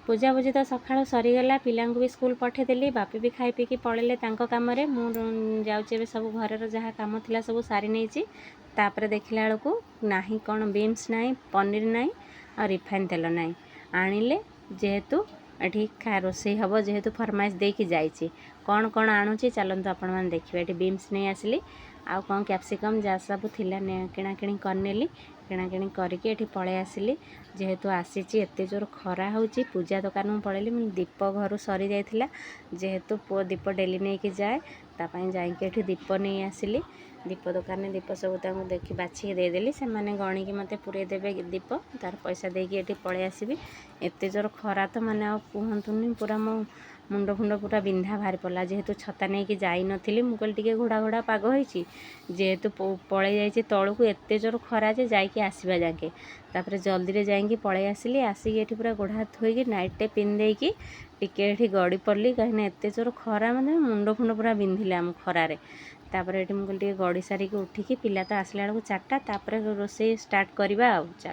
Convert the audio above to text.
ପୂଜାପୂଜି ତ ସକାଳୁ ସରିଗଲା। ପିଲାଙ୍କୁ ବି ସ୍କୁଲ ପଠେଇଦେଲି। ବାପି ବି ଖାଇ ପିଇକି ପଳେଇଲେ ତାଙ୍କ କାମରେ। ମୁଁ ଯାଉଛି ଏବେ, ସବୁ ଘରର ଯାହା କାମ ଥିଲା ସବୁ ସାରି ନେଇଛି। ତାପରେ ଦେଖିଲା ବେଳକୁ ନାହିଁ କ'ଣ, ବିନ୍ସ ନାହିଁ, ପନିର ନାହିଁ ଆଉ ରିଫାଇନ୍ ତେଲ ନାହିଁ। ଆଣିଲେ ଯେହେତୁ ଏଠି ରୋଷେଇ ହେବ, ଯେହେତୁ ଫରମାଇଶ ଦେଇକି ଯାଇଛି। କ'ଣ କ'ଣ ଆଣୁଛି, ଚାଲନ୍ତୁ ଆପଣମାନେ ଦେଖିବେ। ଏଠି ବିନ୍ସ ନେଇ ଆସିଲି ଆଉ କ'ଣ କ୍ୟାପ୍ସିକମ୍ ଯାହା ସବୁ ଥିଲା କିଣାକିଣି କରିନେଲି। କିଣାକିଣି କରିକି ଏଠି ପଳେଇ ଆସିଲି। ଯେହେତୁ ଆସିଛି, ଏତେ ଜୋର ଖରା ହେଉଛି, ପୂଜା ଦୋକାନକୁ ପଳେଇଲି। ମୁଁ ଦୀପ ଘରୁ ସରିଯାଇଥିଲା, ଯେହେତୁ ପୁଅ ଦୀପ ଡେଲି ନେଇକି ଯାଏ, ତା ପାଇଁ ଯାଇକି ଏଠି ଦୀପ ନେଇ ଆସିଲି। ଦୀପ ଦୋକାନରେ ଦୀପ ସବୁ ତାଙ୍କୁ ଦେଖି ବାଛିକି ଦେଇଦେଲି। ସେମାନେ ଗଣିକି ମୋତେ ପୁରେଇ ଦେବେ ଦୀପ, ତାର ପଇସା ଦେଇକି ଏଠି ପଳେଇ ଆସିବି। ଏତେ ଜୋର ଖରା ତ ମାନେ ଆଉ କୁହନ୍ତୁନି, ପୁରା ମୋ ମୁଣ୍ଡ ଫୁଣ୍ଡ ପୁରା ବିନ୍ଧା ବାହାରି ପଡ଼ିଲା। ଯେହେତୁ ଛତା ନେଇକି ଯାଇନଥିଲି, ମୁଁ କହିଲି ଟିକେ ଘୋଡ଼ା ଘୋଡ଼ା ପାଗ ହେଇଛି। ଯେହେତୁ ପଳେଇ ଯାଇଛି ତଳକୁ, ଏତେ ଜୋର ଖରା ଯେ ଯାଇକି ଆସିବା ଯାକେ। ତାପରେ ଜଲ୍ଦିରେ ଯାଇକି ପଳେଇ ଆସିଲି। ଆସିକି ଏଠି ପୁରା ଗୋଡ଼ ହାତ ଧୋଇକି ନାଇଟ୍ଟେ ପିନ୍ଧି ଦେଇକି ଟିକେ ଏଠି ଗଡ଼ି ପଡ଼ିଲି, କାହିଁକିନା ଏତେ ଜୋର ଖରା, ମାନେ ମୁଣ୍ଡ ଫୁଣ୍ଡ ପୁରା ବିନ୍ଧିଲା ଆମ ଖରାରେ। ତାପରେ ଏଠି ମୁଁ କହିଲି ଟିକେ ଗଡ଼ି ସାରିକି ଉଠିକି, ପିଲା ତ ଆସିଲା ବେଳକୁ 4ଟା, ତାପରେ ରୋଷେଇ ଷ୍ଟାର୍ଟ କରିବା ଆଉ ଚାଲ।